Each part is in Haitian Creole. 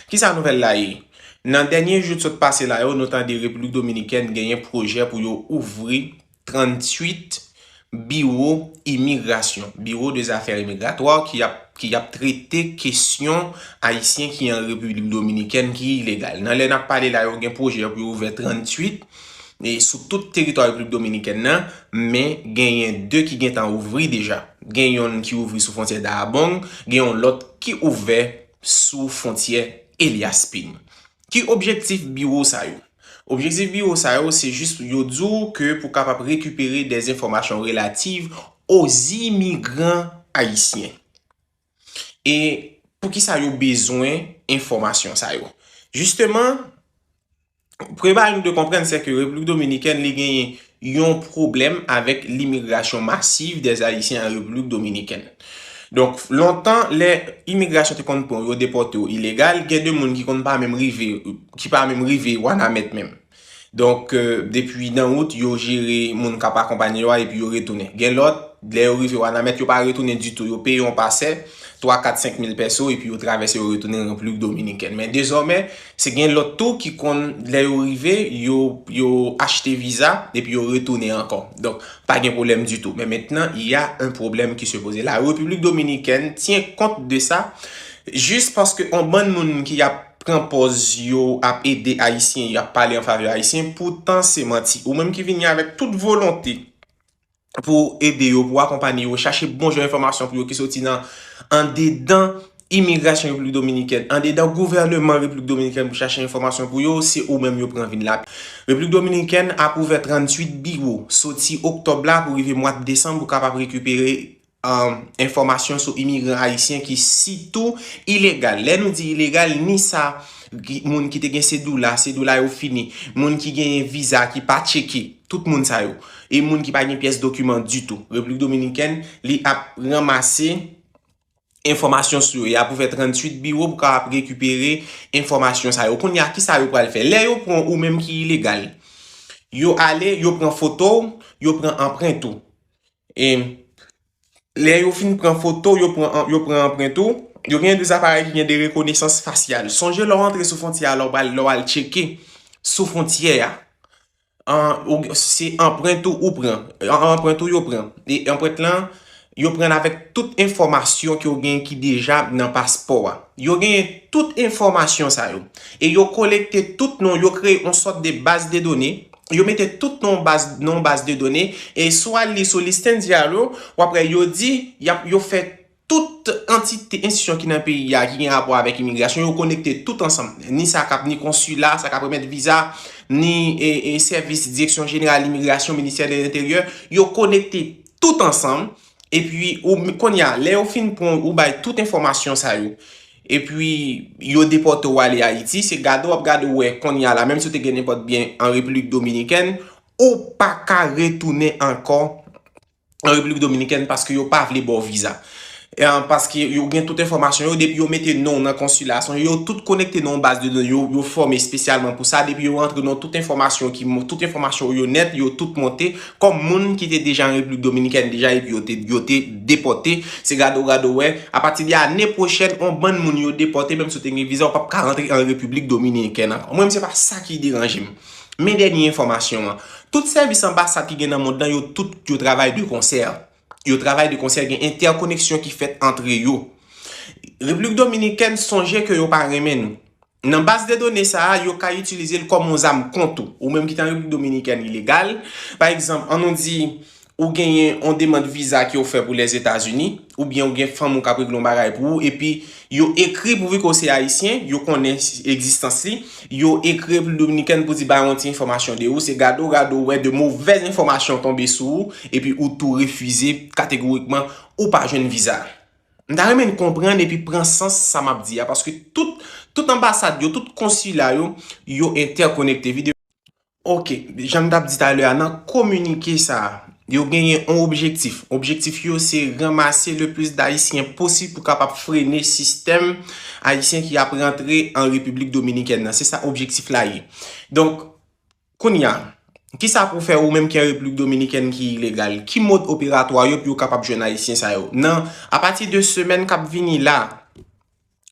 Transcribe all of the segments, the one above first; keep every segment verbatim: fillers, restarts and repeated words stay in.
Kisa nouvèl la ye? Nan dènye jou t sot pase la yo, nou tande Repiblik Dominikèn genyen pwojè pou yo ouvri tranntuit biwo imigrasyon, biwo de zafè imigratwa ki ap, ki ap trete kesyon Ayisyen ki an Repiblik Dominikèn ki ilegal. Nan lè n ap pale la, yo gen pwojè pou yo ouvè tranntuit e sou tout teritwa Repiblik Dominikèn nan, men genyen de ki gentan ouvri deja. Gen yonn ki ouvri sou fwontyè Dahab, gen yon lòt ki ouvè sou fwontyè Elias Pin. Ki objektif biwo sa yo? Objektif biwo sa yo, se jis yo di w ke pou kapab rekipere des enfòmasyon relativ aux immigrants haïtiens. E poukisa yo bezwen enfòmasyon sa yo? Jisteman, premye bagay nou dwe konprann, se ke Repiblik Dominikèn, li genyen yon pwoblèm avèk limigrasyon masiv des Haïtiens en République Dominicaine. Donk, lontan, lè imigrasyon te konn pran w, yo depòte w ilegal, gen de moun ki konn pa menm rive, ki pa menm rive Wanament menm. Donk, euh, depi nan wout, yo jere moun k ap akonpanye yo a epi yo retounen. Gen lòt, lè yo rive Wanament, yo pa retounen ditou. Yo peye yon pasè, twa, kat, senk mil pèso, epi yo travèse, yo retounen Repiblik Dominikèn. Men dezòmè, se gen lòt tou ki konn, lè yo rive, yo, yo achte viza, epi yo retounen ankò. Donk, pa gen pwoblèm ditou. Men mentnan, il y a un problème qui se pose. La République Dominicaine tient compte de ça, jis paske yon bann moun ki ap pran pòz yo ap ede Ayisyen, y ap pale an favè Ayisyen, poutan se manti. Ou menm ki vini avèk tout volonte pou ede yo, pou akonpanye yo, chache bon jan enfòmasyon pou yo ki soti nan andedan imigrasyon Repiblik Dominikèn, andedan gouvèneman Repiblik Dominikèn pou chache enfòmasyon pou yo, se ou menm yo pran vin la. Repiblik Dominikèn ap ouvè tranntuit biwo soti oktòb la pou rive mwa desanm pou kapab rekipere um, enfòmasyon sou imigran ayisyen ki sitou ilegal. Lè nou di ilegal, ni sa, ki, moun ki te gen sedoula, sedoula yo fini, moun ki genyen viza ki pa tcheke, tout moun sa yo, e moun ki pa gen pyès dokiman ditou. Repiblik Dominikèn, li ap ranmase enfòmasyon sou yo. Y ap ouvè tranntuit biwo pou kapab rekipere enfòmasyon sa yo. Kounye a, kisa yo pral fè? Lè yo pran ou menm ki ilegal, yo ale, yo pran foto w, yo pran anprent ou. E lè yo fin pran foto, yo pran, yo pran anprent ou, yo gen de aparèy ki gen de rekonesans fasyal. Sonje lè w antre sou fwontyè a, lè w al, lè w al tcheke sou fwontyè a, an, ou, se anprent ou ou pran. An, anprent ou yo pran. E anprent lan, yo pran l avèk tout enfòmasyon ke w gen ki deja nan paspò a. Yo genyen tout enfòmasyon sa yo. E yo kolekte tout non, yo kreye yon sòt de baz de done. Yo mete tout nan yon baz, nan yon baz de done. E si w al li sou Listen Diallo, w ap wè yo di, y ap, yo fè tout antite, enstitisyon ki nan peyi a, ki gen rapò avèk imigrasyon, yo konekte tout ansanm. Ni sa k ap, ni konsila, sa k ap remèt viza, ni, e, e, sèvis Direksyon Jeneral Imigrasyon, Ministè de Lenteryè, yo konekte tout ansanm. Epi, ou, kounye a, lè yo fin pran, ou bay tout enfòmasyon sa yo, epi yo depòte w ale Ayiti, se gade w ap gade w wè kounye a la, menm si w te gen nenpòt byen an Repiblik Dominikèn, ou pa ka retounen ankò an Repiblik Dominikèn paske yo pa vle ba w viza. E, an, paske yo gen tout enfòmasyon yo, depi yo mete non w nan konsila, sonje yo tout konekte nan yon baz de done yo, yo fòme espesyalman pou sa, depi yo rantre nan tout enfòmasyon ki mon-, tout enfòmasyon yo nèt, yo tout monte kòm moun ki te deja an Repiblik Dominikèn deja, epi yo te, yo te depòte, se gade w, gade w wè, apati de ane pwochèn, yon bann moun yo depòte, menm si w te gen viza, w p ap ka rantre an Repiblik Dominikèn ankò. Mwen, se pa sa ki deranje m. Men dènye enfòmasyon an, tout sèvis anbasad ki gen nan mond lan, yo tout, yo travay de konsè. Yo travay de konsè, gen entèkoneksyon ki fèt antre yo. Repiblik Dominikèn sonje ke yo pa renmen nou. Nan baz de done sa a, yo ka itilize l kòm yon zam kont ou. Ou menm ki te an Repiblik Dominikèn ilegal, pa egzanp, an nou di, ou genyen yon demann viza ki w fè pou Lèzetazini, oubyen ou gen fanm ou k ap regle yon bagay pou ou, epi yo ekri pouvi ke w se ayisyen, yo konnen egzistans li, yo ekri Repiblik Dominikèn pou di ba yo yon ti enfòmasyon de ou, se gade w, gade w wè de movèz enfòmasyon tonbe sou ou, epi ou tou refize kategorikman, ou pa jwenn viza. M ta renmen n konprann epi pran sans sa m ap di a, paske tout, tout anbasad yo, tout konsila yo, yo entèkonekte. Videyo. Oke, jan m t ap di talè a, nan kominike sa a, yo genyen yon objektif. Objektif yo, se ranmase le plis d Ayisyen posib pou kapab frene sistèm ayisyen ki ap rantre an Repiblik Dominikèn nan. Se sa objektif la ye. Donk, kounye a, kisa pou fè ou menm ki an Repiblik Dominikèn ki ilegal? Ki mod operatwa yo pou yo kapab jwenn Ayisyen sa yo? Nan, apati de semèn k ap vini la,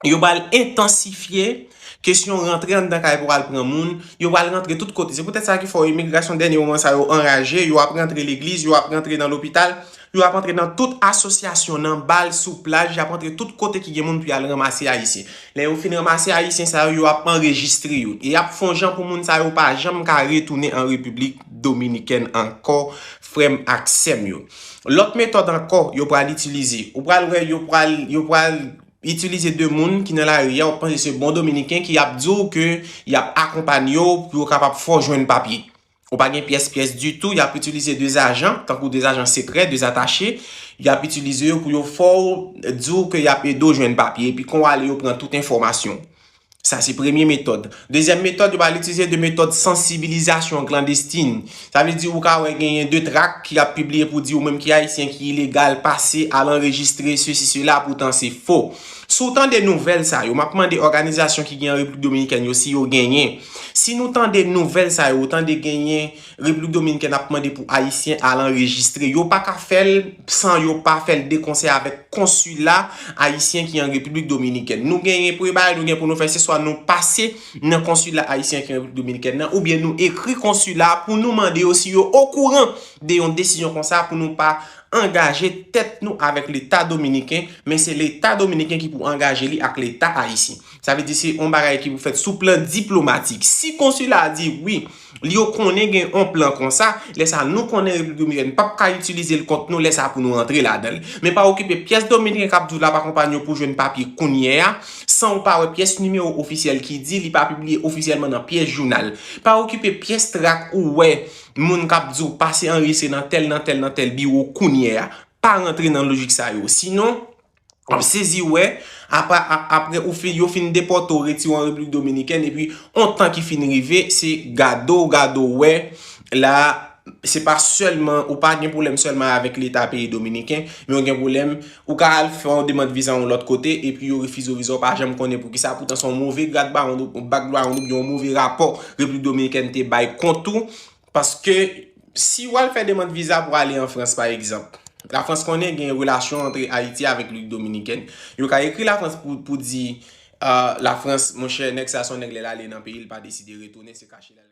yo pral entansifye kesyon rantre anndan kay pou al pran moun, yo pral rantre tout kote. Se poutèt sa ki fè imigrasyon dènye moman sa yo anraje, yo ap rantre legliz, yo ap rantre nan lopital, yo ap rantre nan tout asosyasyon, nan bal, sou plaj, y ap rantre tout kote ki gen moun pou y al ranmase Ayisyen. Lè yo fin ranmase Ayisyen sa yo, yo ap anrejistre yo. E y ap fè yon jan pou moun sa yo pa janm ka retounen an Repiblik Dominikèn ankò, frè m ak sè m yo. Lòt metòd ankò, yo pral itilize. Ou pral wè, yo pral, yo pral itilize de moun ki nan lari a, ou panse se bon Dominiken ki ap di w ke y ap akonpanye w pou yo kapab fè w jwenn papye. Ou pa gen pyès pyès ditou, y ap itilize de ajan, tankou de ajan sekrè, de atache, y ap itilize yo pou yo fè w di w ke y ap ede w jwenn papye, epi kon w ale yo pran tout enfòmasyon. Sa se premye metòd. Dezyèm metòd, yo pral itilize de metòd sansibilizasyon klandestin. Sa vle di ou ka wè genyen de trak ki ap pibliye pou di ou menm ki Ayisyen ki ilegal, pase, al anrejistre, sesi, sela, poutan se fo. Si w tande nouvèl sa yo, m ap mande òganizasyon ki gen an Repiblik Dominikèn yo si yo genyen. Si nou tande nouvèl sa yo, ou tande genyen Repiblik Dominikèn ap mande pou Ayisyen al anrejistre. Yo pa ka fè l san yo pa fè l de konsè avèk konsila ayisyen ki an Repiblik Dominikèn. Nou genyen premye bagay nou gen pou nou fè, se swa nou pase nan konsila ayisyen ki an Repiblik Dominikèn nan, oubyen nou ekri konsila pou nou mande yo si yo okouran de yon desizyon konsa pou nou pa angaje tèt nou avèk Leta dominiken, men se Leta dominiken ki pou angaje li ak Leta ayisyen. Sa vle di se yon bagay ki pou fèt sou plan diplomatik. Si konsila a di wi, li yo konnen gen yon plan konsa, lè sa nou konnen Repiblik Dominikèn p ap ka itilize l kont nou, lè sa pou nou rantre ladan l. Men pa okipe pyès Dominiken k ap di w l ap akonpanye w pou jwenn papye kounye a, san w pa wè pyès nimewo ofisyèl ki di li pa pibliye ofisyèlman nan pyès jounal. Pa okipe pyès trak ou wè moun k ap di w pase anrejistre nan tèl, nan tèl, nan tèl biwo kounye a. Pa rantre nan lojik sa yo. Sinon, w ap sezi wè, apre, a- apre ou fin, yo fin depòte w, retire w an Repiblik Dominikèn, epi yon tan ki fin rive, se gade w, gade w wè, la, se pa sèlman, ou pa gen pwoblèm sèlman avèk Leta peyi dominiken, men ou gen pwoblèm, ou ka al fè yon demann viza yon lòt kote, epi yo refize w viza, ou pa janm konnen poukisa, poutan se yon move gad ba ou, bag ba ou, oubyen yon move rapò Repiblik Dominikèn te bay kont ou, paske si w al fè demann viza pou ale an Frans, pa egzanp, Lafrans konnen gen relasyon antre Ayiti avèk Repiblik Dominikèn. Yo ka ekri Lafrans pou, pou di, ah, Lafrans, monchè, nèg sa se yon nèg lè l ale nan peyi l pa deside retounen, se kache l al kache.